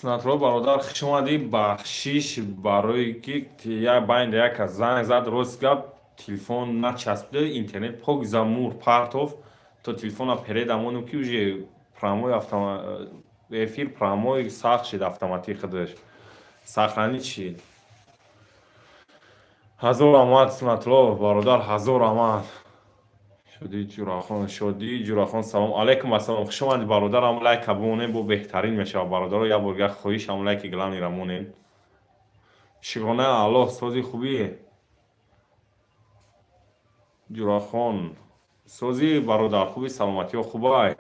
Сунатулло бародар, хуш омадӣ. Бахшиш барое ки як байнда як кас занг зад, рост гап, телефон начаспида, интернет пок замур партов, то телефона переда мондем, ки уже прямой эфир прямой сахт шид, автоматик худаш сохранить шид. Ҳазор раҳмат, Сунатулло бародар, ҳазор раҳмат. Шодӣ Ҷурахон, Шодӣ Ҷурахон, салом алейкум, ассалом, хуш омадӣ, бародар. Ҳам лайка бимонем, бо беҳтарин мешавад, бародаро. Як бор дигар хоҳиш, ҳам лайки главныйра монем. Шукрона Аллоҳ, сози хубӣ, Ҷурахон, сози бародар, хуби, саломатиҳо хубай.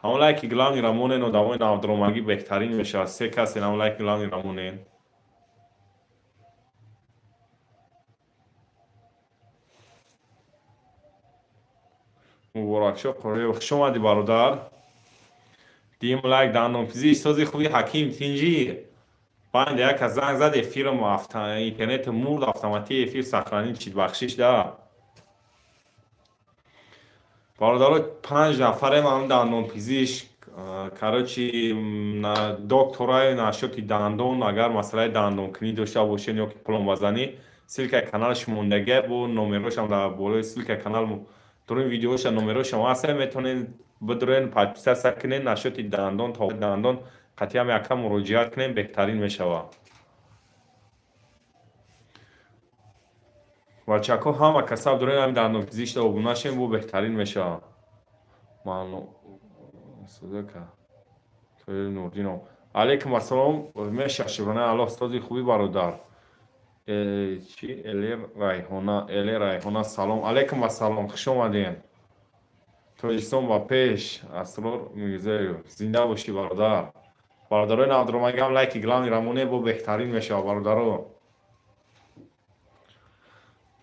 Ҳамон лайки главныйра монен, одамои навдуромагӣ, беҳтарин мешавад. Се касе ҳамон лайки главныйра монен. Муборакшо Қориев, хуш омадӣ, бародар. Дим лайк дандонпизиш, сози хуби, Ҳаким, тинҷӣ. Банд як кас занг зад, эфирам интернет мурд, автоматӣ эфир сохранить шид, бахшиш да. Бародаро, панҷ нафарем. Ҳам дандонпизиш, короче, докторай нашоти дандон, агар масъалаи дандонкунӣ дошта бошед ё ки пломбазанӣ, ссылкаи каналаш мондагия, бо номерошам дар болои ссылкаи канал дурин, видеоша номерошам ҳаста, метавонед бидурен, подписаться кунед. Нашоти дандон то дандон қатъиам якам муроҷиат кунем, беҳтарин мешавад. Бачако, ҳама касаб дурен, ҳами дандонпизишта обуна шем, бо беҳтарин мешавад. Нурдинов, алейкум ассалом, меша, шукрона Аллоҳ, сози хуби, бародар. Чи, Эле Райҳона, Эле Райҳона, салом алейкум, ассалом, хуш омадем. Тоҷикистон ба пеш. Асрор Мирзоев, зинда бошӣ, бародар. Бародарои навдуромагиам лайки главныйра моне, бо беҳтарин мешавад, бародаро.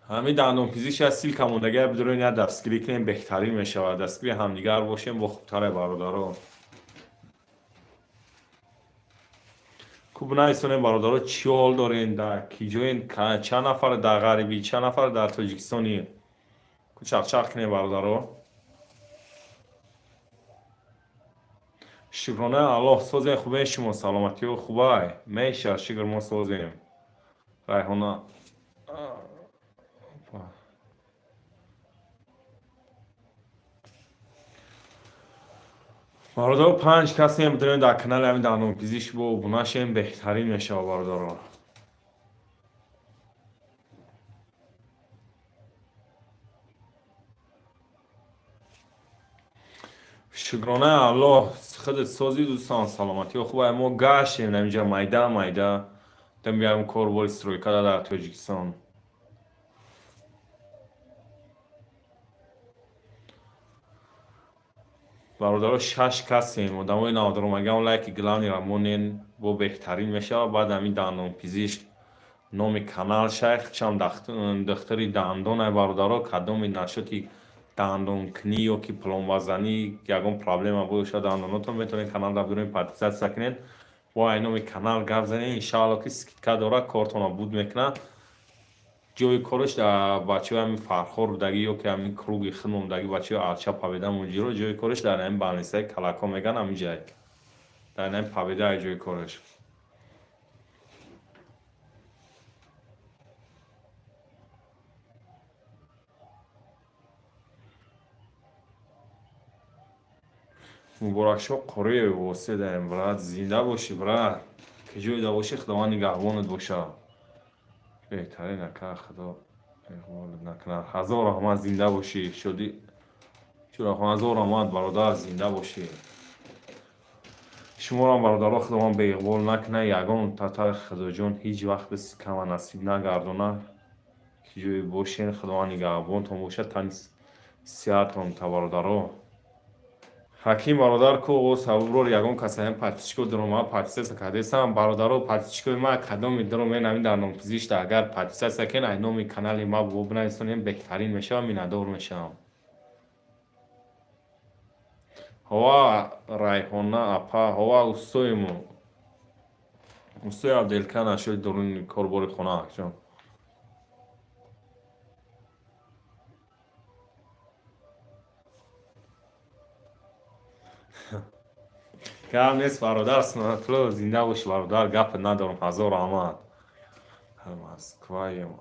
Ҳамин дандонпизиш аз ссылка мондагия, бидурен, як дастгирӣ кунем, беҳтарин мешавад. Дастгири ҳамдигар бошем, бо хубтаре, бародаро. Хуб, нависонем, бародаро, чӣ ҳол дорем, дар ки ҷоен, чанд нафар дар ғарибӣ, чанд нафар дар Тоҷикистонӣ. Чақчақ кунем, бародаро. Шукрона Аллоҳ, созем, хубем, шумо саломатиҳо хубай? Меша, шукр, мо созем. Райҳона. Бародаро, панҷ касем, бидорем дар канали ҳамин дандонпизиш, бо обуна шем, беҳтарин мешавад, бародаро. Шукрона Аллоҳ, худат сози, дӯстон, саломатиҳо хуб? Мо гаштем инҷа майда майда, дам корбори стройка дар Тоҷикистон. Бародаро, шаш касем. Одамои навдаромагиам лайки главныйра монен, бо беҳтарин мешавад. Баъд ҳамин дандонпизишк номи канал шайх чам духтари дандон. Ай бародаро, кадоми нашоти дандонкунӣ ё ки пломбазанӣ ягон проблема бошад дандонотон, метавонед канал дар бидурен, подписаться кунед, бо ай номи канал гап занед. Иншаалло, ки скидка дорад, кортонро буд мекунад. Ҷои кораш дар бачаҳои ҳамин Фархор будагӣ ё ки ҳамин круги хидмон будагӣ, бачаҳои Арча, Победа, Муҷиро, ҷои кораш дар ҳамин больницаи Калако меган, ҳамин ҷай, дар ҳамин Победа ҷои кораш. Муборакшо Қориев, воседаем, брат, зинда бошӣ, брат, ки ҷойда бошӣ, Худованд нигаҳбонат бошад. Беҳтарин ака, Худо иқболат накунад. Ҳазор раҳмат, зинда бошӣ. Шодӣ ҳазор раҳмат, бародар, зинда бошӣ. Шуморам, бародаро, Худованд беиқбол накунад, ягон татар Худоҷон ҳеҷ вақт кама насиб нагардонад. Ки ҷое бошен, Худованд нигаҳбонтон бошад, тани сиҳатон та, бародаро. Ҳаким бародар ку сабуброр ягон кас ҳам подписчико дурома подписаться кардесам. Бародаро, подписчикои ма кадоми дуромен, ҳамин дандонпизишта агар подписаться кен, ай номи канали ма бо бинависонем, беҳтарин мешавам, миннатдор мешавам. Ҳова, Райҳона апа, ҳова, устоимо, устои Абделка нашои дуруни корбори хона акҷон. Гап нест, бародар Сунатулло, зинда бошӣ, бародар, гап надорам, ҳазор раҳмат. Москваем.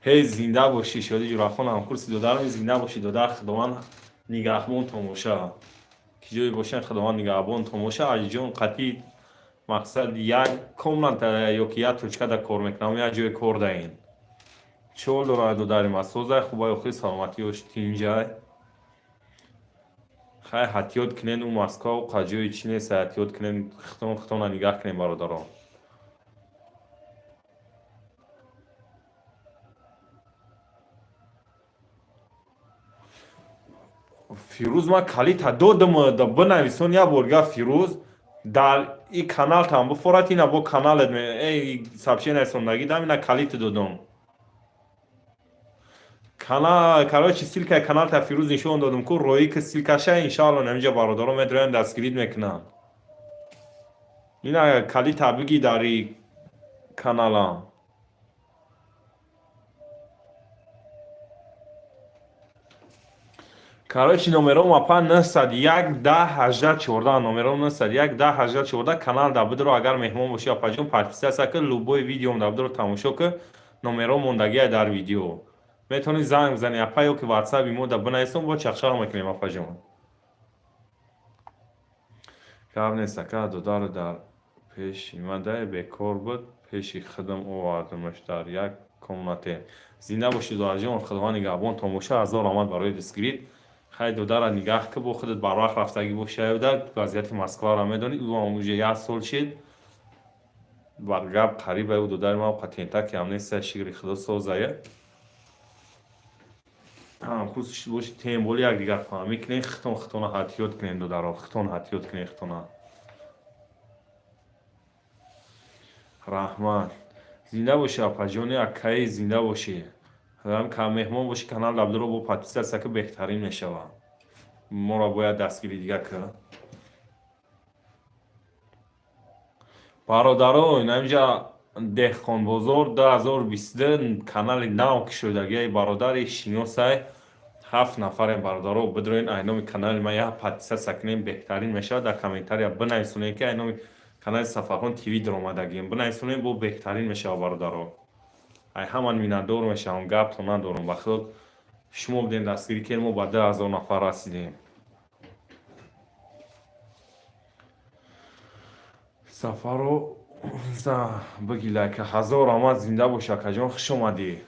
Ҳей, зинда бошӣ, Шоди Ҷурахон, ҳамкурси додарам, зинда бошӣ, додар, Худованд нигаҳбонтон боша. Ки ҷое бошанд, Худованд нигаҳбонтон боша. Аҷиҷон қатъи мақсад як комната ё ки як точка да кор мекунам, як ҷое кор даин. Чӣ ҳол дорад додари ма? Созай, хубай, охири саломатиёш тинҷай. Хай, ҳатиёт кунен, ӯ Москва қа ҷои чӣ нест, ҳатиёт кунен, хитон хитона нигаҳ кунен, бародарон. Фирӯз, ман калита додам, бинависон як бор гап. Фирӯз, дар и каналтам бифорат, ина бо каналет эй сообщение сондагӣ дам, ина калита додам. Канал, короче, ссылка и каналта Фирӯз нишон додам ку, роӣ ки ссылка ша, иншаалло намиҷа бародаро медроянд, дастгирид мекунанд. Ина калита бигӣ дар и каналам. Короче, номером апа 901 10 18 14, номером 901 10 18 14. Канал да бидро, агар меҳмон бошӣ, апаҷон, подписаться ки, любой видеом да бидро тамошо ки, номером мондагия дар видео. Метавонӣ занг бизанӣ, апа, ё ки ватсаби мо да бинависон, бо чақчақ мекунем, апаҷон. Гап нест, ака, додару дар пеши мада бекор буд, пеши худам овардамаш, дар як комнате. Зинда бошӣ, додарҷон, Худованд нигаҳбонтон боша, ҳазор раҳмат барои дастгирит. Хай, додара нигаҳ ки, бо худат барвақт рафтагӣ бошаёда, вазъияти Москваро медонӣ, ӯам уже як сол шид. Бар гап қариба ӯ додари ман патентаки ҳам неста, шикри Худо созая. Ҳамкурс боши, тем более якдигар фаҳмӣ кунен, хитон хитона ҳатиёт кунен, додаро, хитон ҳатиёт кунен, хитона. Раҳмат. Зинда бошӣ, апаҷони акаи, зинда бошӣ. Меҳмон бошӣ, канал Абдуро бо подписаться ки, беҳтарин мешавад. Моро бояд дастгири дига ки. Бародаро, инамҷа Деҳқонбозор 2022 канали нав кушодагиай бародари шиносай, ҳафт нафарем, бародаро, бидроен, айноми канали ман як подписаться кунем, беҳтарин мешавад. Дар комментария бинависонем, ки айноми канали Сафархон ТВ даромадагием, бинависонем, бо беҳтарин мешавад, бародаро. Ай ҳаман миннатдор мешавам, гапто надорам, ба худо, шумо будем дастгирӣ кардем, мо ба 2000 нафар расидем. Сафаро за биги лайка, ҳазор раҳмат, зинда бош, акаҷон, хуш омадӣ.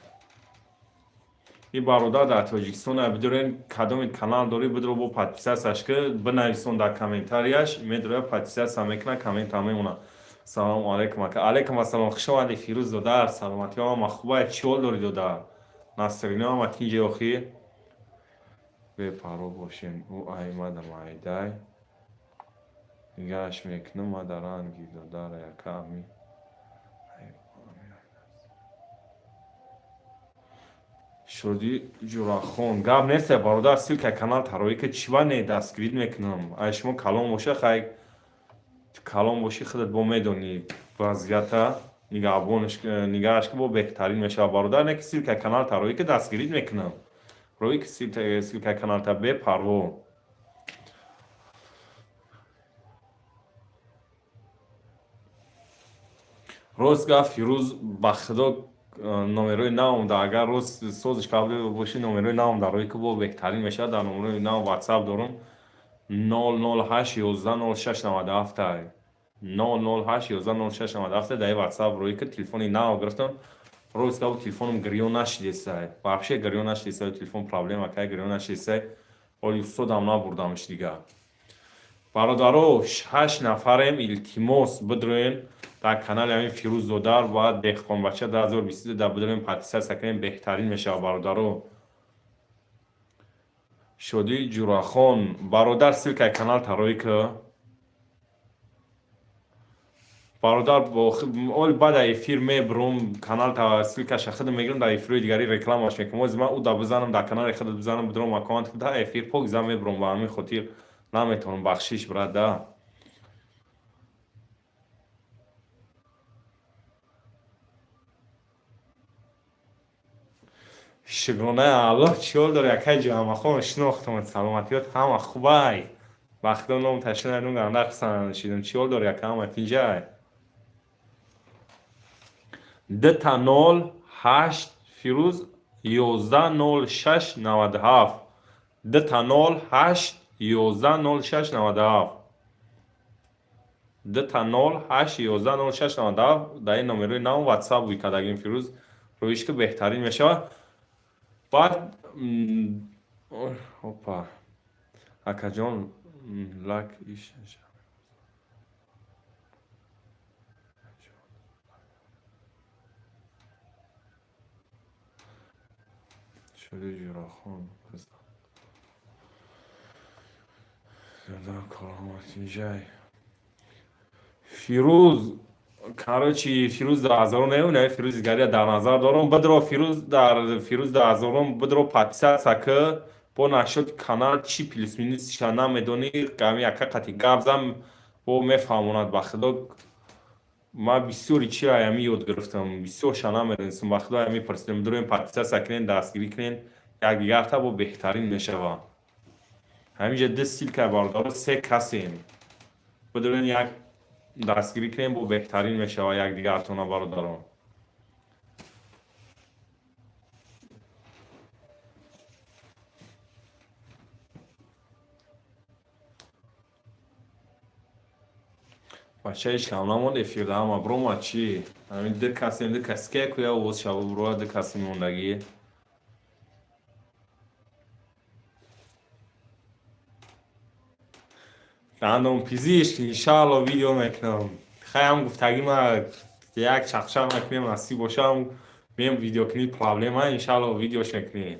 И бародар дар Тоҷикистон бидурен, кадоми канал дорӣ, бидро бо подписаться ш ки, бинависон дар комментарияш, медроя, подписаться мекуна, коммента мемона. Салому алайкум, ака. Алайкум ассалом, хуш омадӣ, Фирӯз додар, саломатиҳо ҳама хубай, чӣ ҳол дорӣ, додар? Насрино ҳама тинҷи охир? Бепарво бошем, ӯ аймада майдай. Нигаҳаш мекунам, ма дар ранги додара яка ами. Шодӣ Ҷурахон, гап нест, бародар, ссылка канал тароӣ ки, чӣ ба не дастгирид мекунам. Ай шумо калон боша, хай, калон бошӣ, худат бо медонӣ вазъията, нигаҳбонаш нигаҳаш ки, бо беҳтарин мешавад, бародар, не ки ссылка канал тароӣ ки, дастгирид мекунам. Роӣ ки ссылка каналта бепарво. Рост гап, Фирӯз, ба худо, номерои навам да, агар рост созиш карда бошӣ, номерои навам дар рои ки, бо беҳтарин мешавад. Дар номерои нав ватсап дорум, 008 11 06 97, 008 11 06 97, дар ватсап рои ки, телефони нав гирифтам. Рост гап, телефоном гирён нашидесай, вообще гирён нашидесай, телефон проблема кай, гирён нашидесай, ҳоли устодам набурдамш дигар. Бародаро, ҳашт нафарем, илтимос, бидроен дар канали ҳамин Фирӯз додар ва Деҳқонбача 2022 дар бидроем, подписаться кунем, беҳтарин мешавад, бародаро. Шодӣ Ҷурахон, бародар, ссылка и канал тароӣ ки, бародар, ол баъд эфир мебурум, канал ссылка ша худам мегирам, дар эфирҳои дигари рекламаш мекунам. Ози ман ӯ да бизанам, дар канали худат бизанам, бидром аккаунт да эфир пок зан мебурам, ба ҳамин хотир наметавонам, бахшиш, брат, да. Шукронаи Аллоҳ, чӣ ҳол дорӣ, акай Ҷамъахон? Шинохтам, саломатиёт ҳама хубай. Ба худо, ном ташкил ганда хусанд шидам. Чӣ ҳол дорӣ, ака, ҳама тинҷай? 00 8, Фирӯз, 11 06 97, 00 8, 11 06 97, 00 8, 11 06 97. Дар ин номерои нав ватсап буй кардагим, Фирӯз, рӯиш ки беҳтарин мешавад. Баъд опа, акаҷон, лак иш. Шуди ҷурахон корҳаматинҷай. Фирӯз, короче, Фирӯз даҳазорон не, Фирӯзи гария дар назар дорам. Бидро, Фирӯз, дар Фирӯз даҳазорон бидро, подписаться ки. Бо нашоти канал чӣ плюс минусиша намедонӣ, ами яка қати гап зан, бо мефаҳмонад. Ба худо, ман бисёри чи ами ёд гирифтам, бисёрша намедонистам. Ба худо, ами пурсидем. Дуроем, подписаться кунен, дастгирӣ кунен якдигарта, бо беҳтарин мешавад. Ҳаминҷа ду ссылка, бародаро, се касем. Бидурен, як дастгирӣ кунем, бо беҳтарин мешавад якдигартона, бародарон. Бача, ҳеҷ кам намонд эфирда, ҳама биромад чӣ? Ҳамин ду касем, ду кас ке куя овоз шава, буроя, ду каси мондагӣ. Дандонпизишк, иншаалло, видео мекунам. Хаям гуфтагӣ, ма як чақчақ мекунем, насиб бошам, мем видеокунӣ, проблема, иншаалло, видеош мекунем.